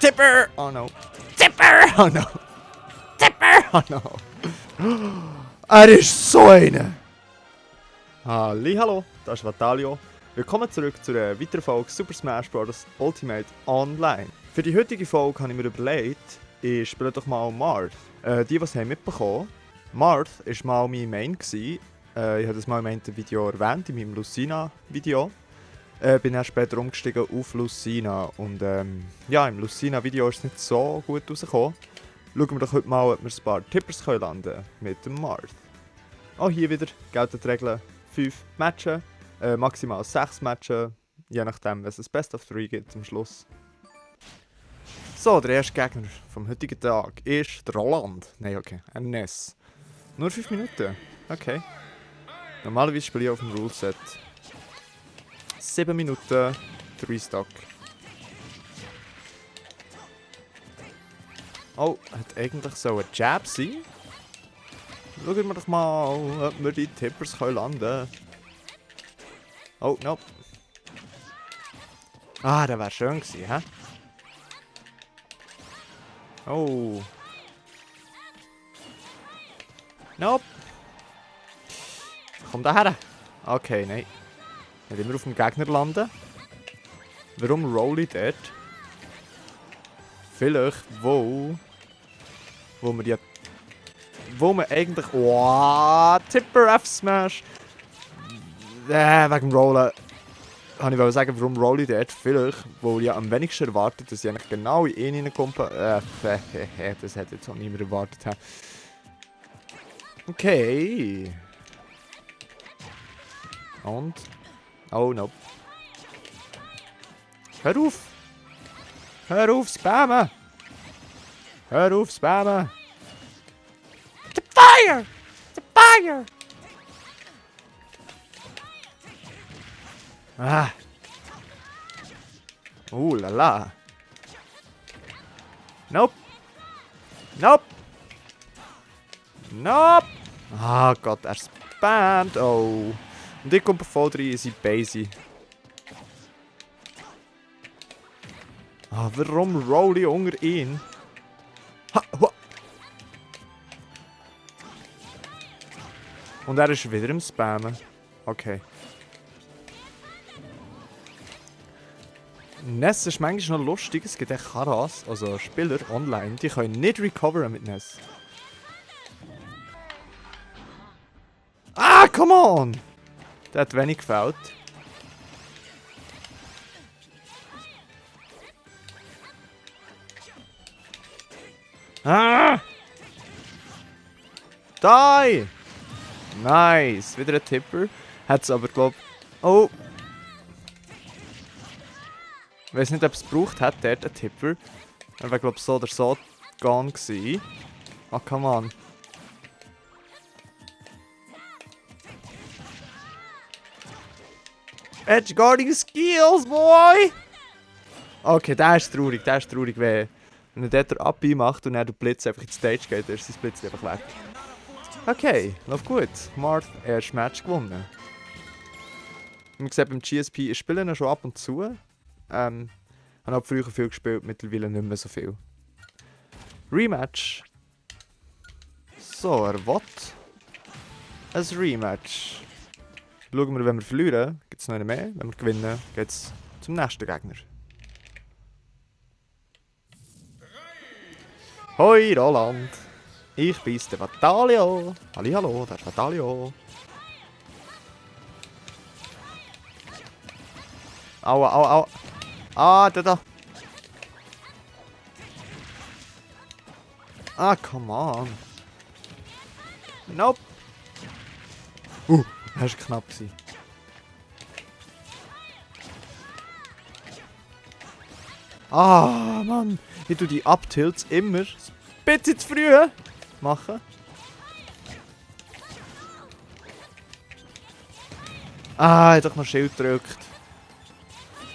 Tipper! Oh no. Tipper! Oh no. Tipper! Oh no. Er ist so einer! Hallo, das ist Vatalio. Willkommen zurück zu einer weiteren Folge Super Smash Bros. Ultimate Online. Für die heutige Folge habe ich mir überlegt, ich spiele doch mal Marth. Die es haben mitbekommen, Marth war mal mein Main. Ich habe das mal in meinem Video erwähnt, in meinem Lucina-Video. Bin dann später umgestiegen auf Lucina und ja, im Lucina-Video ist es nicht so gut rausgekommen. Schauen wir doch heute mal, ob wir ein paar Tippers landen können mit dem Marth. Auch hier wieder gelten die Regeln 5 Matches, maximal 6 Matches, je nachdem, was es Best of 3 gibt am Schluss. So, der erste Gegner vom heutigen Tag ist der Roland. Nein, okay, ein Ness. Nur 5 Minuten, okay. Normalerweise spiele ich auf dem Ruleset. 7 Minuten, 3 Stock. Oh, hat eigentlich so ein Jab sein. Schauen wir doch mal, ob wir die Tippers landen können. Oh, nope. Ah, das wäre schön gewesen, hä? Oh. Nope. Komm da her. Okay, nein. Nicht immer auf dem Gegner landen. Warum roll ich dort? Vielleicht, wo wir ja... Wo man eigentlich... Oh, Tipper F-Smash! Wegen dem Rollen... Kann ich sagen, warum roll ich dort? Vielleicht, wo ich ja am wenigsten erwartet, dass ich eigentlich genau in ihn reinkomme. Das hätte jetzt auch niemand erwartet. He. Okay. Und... Oh, no. Hör auf! Hör auf, spammen! Hör auf, spammen! The fire! The fire! Ah! Lala! Nope! Nope! Nope! Ah Gott, er spammt! Oh! Und ich komme voll rein in seine Base. Ah, warum roll ich unter ihn? Ha, und er ist wieder im Spammen. Okay. Ness ist manchmal noch lustig. Es gibt echt Karas, also Spieler online, die können nicht recoveren mit Ness. Ah, come on! Der hat wenig gefällt. Ah! Die! Nice! Wieder ein Tipper. Hat es aber, glaub... Oh! Ich weiß nicht, ob es gebraucht hat, dort ein Tipper. Er war, glaub so oder so gone gewesen. Oh, come on. Edge Guarding Skills, boy! Okay, der ist traurig, wenn er dort Abi macht und dann der Blitz einfach in die Stage geht, dann ist sein Blitz einfach weg. Okay, läuft gut. Marth, erstes Match gewonnen. Wie gesagt, beim GSP, ich spiele ihn schon ab und zu. Habe auch früher viel gespielt, mittlerweile nicht mehr so viel. Rematch. So, er will ein Rematch. Schauen wir, wenn wir verlieren, gibt es noch einen mehr. Wenn wir gewinnen, geht es zum nächsten Gegner. Hoi Roland! Ich bin's, der Vatalio! Hallo, der ist Vatalio! Aua! Ah, da! Ah, come on! Nope! Das war knapp. Ah, Mann! Ich tue die Up-Tilts immer ein bisschen zu früh machen. Ah, ich habe doch noch Schild gedrückt.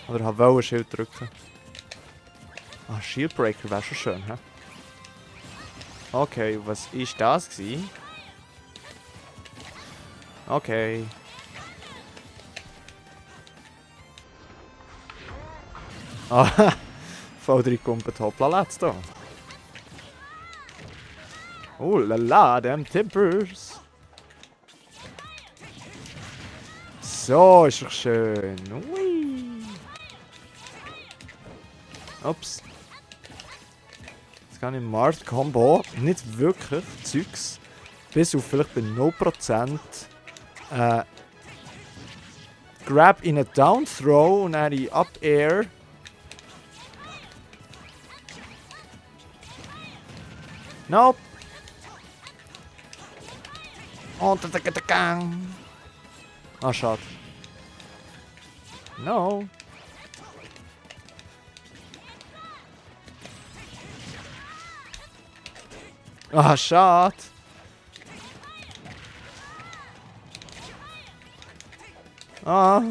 Oder habe wollen Schild drücken. Ah, Shieldbreaker wäre schon schön, hä? Okay, was ist das gewesen? Okay. Ah, Voll reinkumpelt, hoppla, let's da. Oh la la, them Tippers. So, ist doch schön. Ui. Ups. Jetzt kann ich Mars Combo. Nicht wirklich Zeugs. Bis auf vielleicht bei 0%. Grab in a down throw und dann in up air. Nope. Und der Gang. Ah, schade. No. Ah, schade. Ah.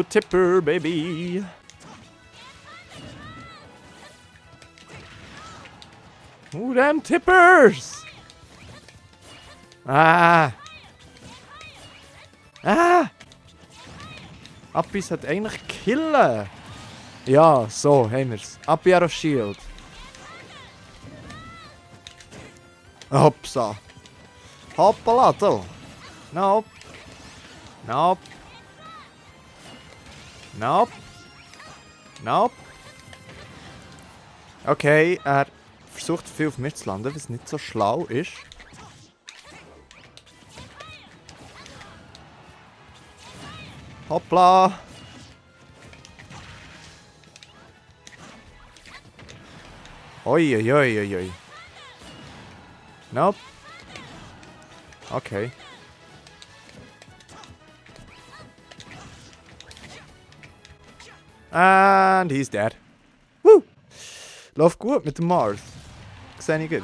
Tipper, baby. Them Tippers. Ah. Ah. Appis hat eigentlich killen. Ja, so haben wir's. Appi auf Shield. Hopsa. Hoppalato. Nope. Nope. Nope. Nope. Okay, er versucht viel auf mir zu landen, was nicht so schlau ist. Hoppla. Oi, oi, oi, oi, oi. Nope. Okay. And he's dead. Woo! Läuft gut mit dem Mars. Sehe ich gut.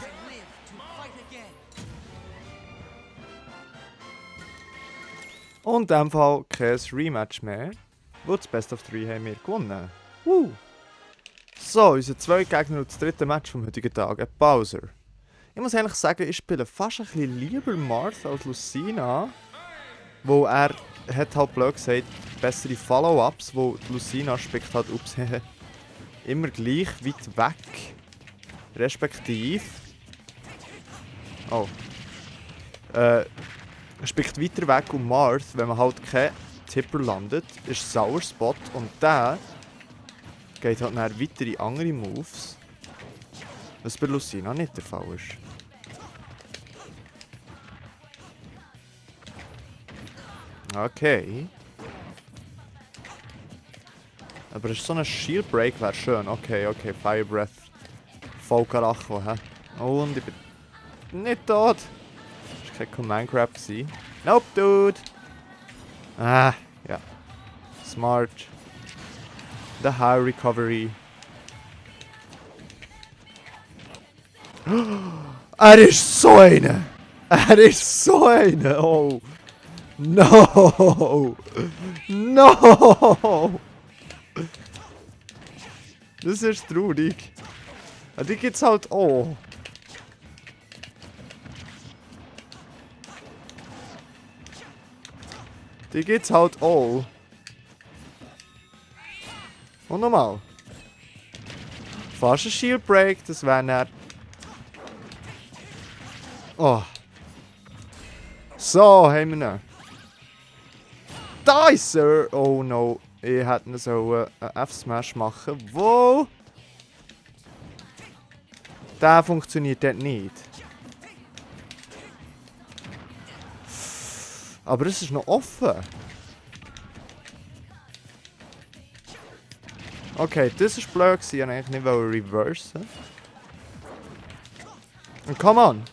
Und in diesem Fall kein Rematch mehr. Wo das Best of 3 haben wir gewonnen. Woo! So, unser zweiter Gegner und das dritte Match vom heutigen Tag, ein Bowser. Ich muss eigentlich sagen, ich spiele fast ein bisschen lieber Marth als Lucina. Wo er hat halt blöd gesagt, bessere Follow-ups, wo Lucina spickt halt ups, immer gleich weit weg. Respektiv. Oh. Spickt weiter weg und Marth, wenn man halt keinen Tipper landet, ist Sour Spot und der geht halt dann weiter in andere Moves. Was bei Lucina nicht der Fall ist. Okay. Aber ist so ein Shield Break wäre schön. Okay, okay, Fire Breath. Voll Karacho, hä? Und ich bin nicht tot. Das war kein Command Grab. Nope, dude. Ah, ja. Smart. The High Recovery. Er ist so eine! Er ist so eine! Oh! No! No! Das ist traurig. Aber die gibt's halt auch. Die gibt's halt auch. Und nochmal. Fast ein Shield Break, das wäre nicht. Oh. So, haben wir noch. Da ist er! Oh no. Ich hätte noch so einen F-Smash machen. Wo? Der funktioniert dort nicht. Aber es ist noch offen. Okay, das ist blöd. Ich wollte eigentlich nicht reversen. Und come on!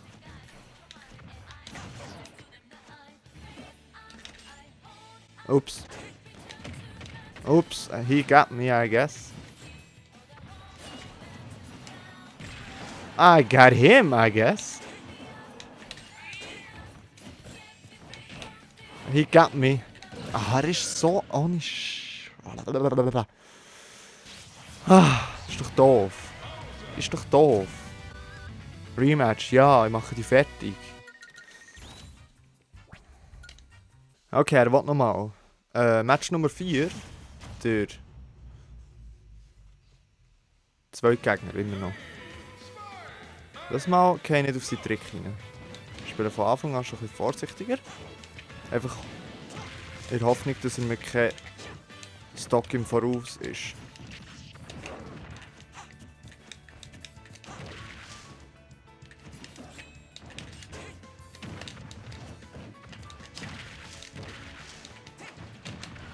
Oops. Oops, he got me, I guess. I got him, I guess. He got me. Ah, er ist so ohne Ah, ist doch doof. Ist doch doof. Rematch, ja, ich mache die fertig. Okay, er will nochmal. Match Nummer 4. Der 2 Gegner, immer noch. Das Mal gehe ich nicht auf seinen Trick rein. Ich spiele von Anfang an schon ein bisschen vorsichtiger. Einfach in der Hoffnung, dass er mir kein Stock im Voraus ist.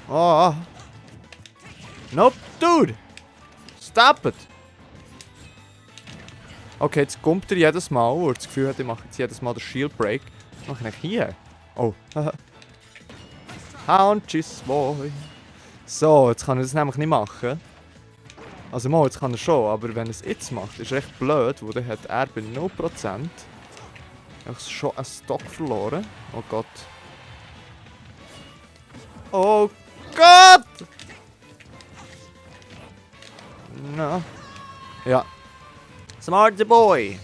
Oh! Nope, dude! Stop it! Okay, jetzt kommt er jedes Mal, wo er das Gefühl hat, ich mache jetzt jedes Mal den Shield Break. Was mache ich hier? Oh, und tschüss, boy. So, jetzt kann er das nämlich nicht machen. Also mal, jetzt kann er schon, aber wenn er es jetzt macht, ist recht blöd, wo dann hat er bei 0% schon einen Stock verloren. Oh Gott. Oh Gott! No. Ja. Smart boy!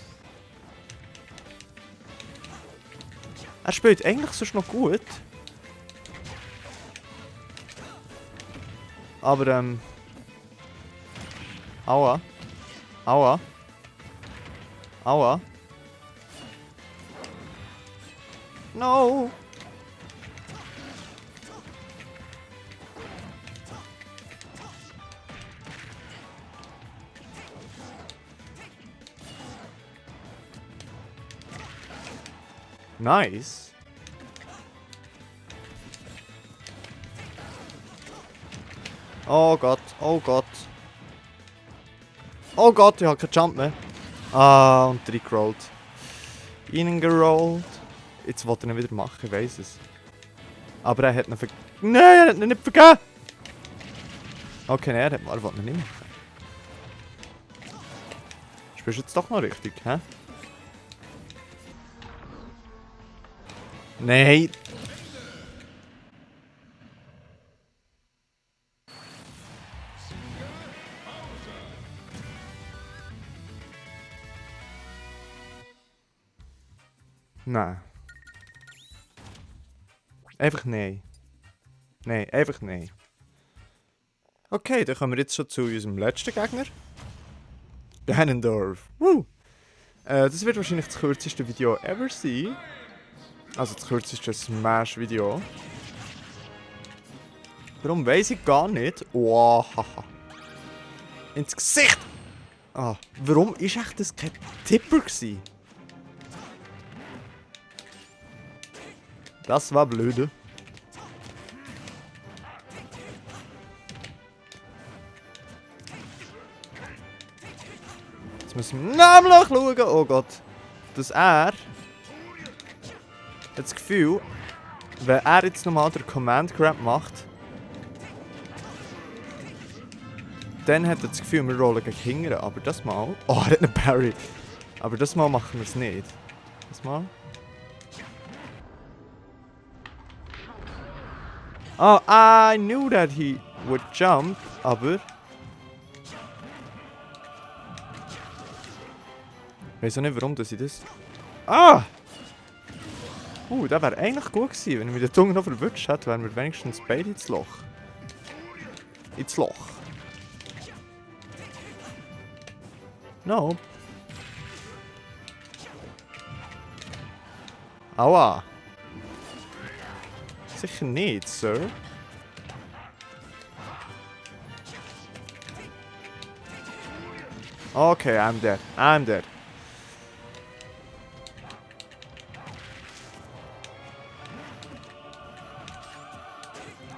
Er spielt eigentlich sonst noch gut. Aber aua. Aua. Aua. No! Nice. Oh Gott, oh Gott. Oh Gott, ich habe keinen Jump mehr. Ah, und reingerollt. Reingerollt. Jetzt wollte er ihn wieder machen, ich weiss es. Aber er hat ihn vergeben. Nein, er hat ihn nicht vergeben! Okay, nein, er wollte ihn nicht machen. Spielst du jetzt doch noch richtig, hä? Nein! Nein. Einfach nein. Nein, einfach nein. Okay, dann kommen wir jetzt schon zu unserem letzten Gegner. Ganondorf. Woo! Das wird wahrscheinlich das kürzeste Video ever sein. Also das kürzeste Smash-Video. Warum weiss ich gar nicht. Oh, haha. Ins Gesicht! Ah, warum ist echt das kein Tipper gewesen? Das war blöde. Jetzt müssen wir nämlich schauen, oh Gott, dass er hat das Gefühl, wenn er jetzt nochmal den Command Grab macht, dann hat er das Gefühl, wir rollen gegen hinten. Aber das Mal... Oh, er hat einen Parry. Aber das Mal machen wir es nicht. Das Mal... Oh, I knew that he would jump, aber... Ich weiß auch nicht, warum dass ich das... Ah! Das wäre eigentlich gut gewesen. Wenn ich mit der Zunge noch verwünscht hätte, wären wir wenigstens beide ins Loch. Ins Loch. No. Aua. Sicher nicht, Sir. Okay, I'm dead. I'm dead.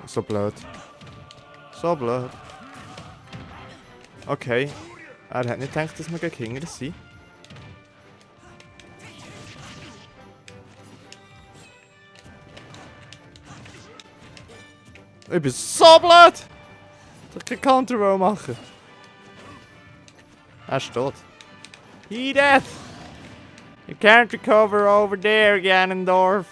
So blöd. So blöd. Okay. Er hat nicht gedacht, dass wir gegen Kinder sind. Ich bin so blöd! Dass ich keinen Counter machen. Er ist tot. He dead! You can't recover over there, Ganondorf.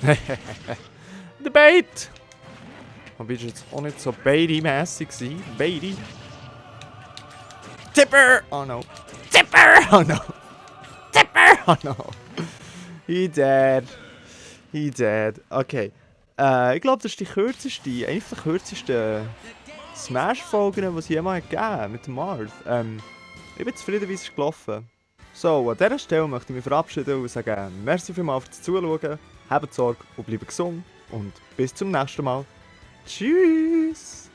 Der Bait! Aber ist jetzt auch nicht so Baity-mässig gewesen. Baity. Tipper! Oh no. Tipper! Oh no. Tipper! Oh no. He dead. He dead. Okay. Ich glaube, das ist die kürzeste, eine der kürzesten Smash-Folgen, die es jemals gegeben mit dem Marth. Ich bin zufrieden, wie es ist gelaufen. So, an dieser Stelle möchte ich mich verabschieden und sagen, merci vielmals fürs Zuschauen, habt Sorge und bleibt gesund und bis zum nächsten Mal. Tschüss!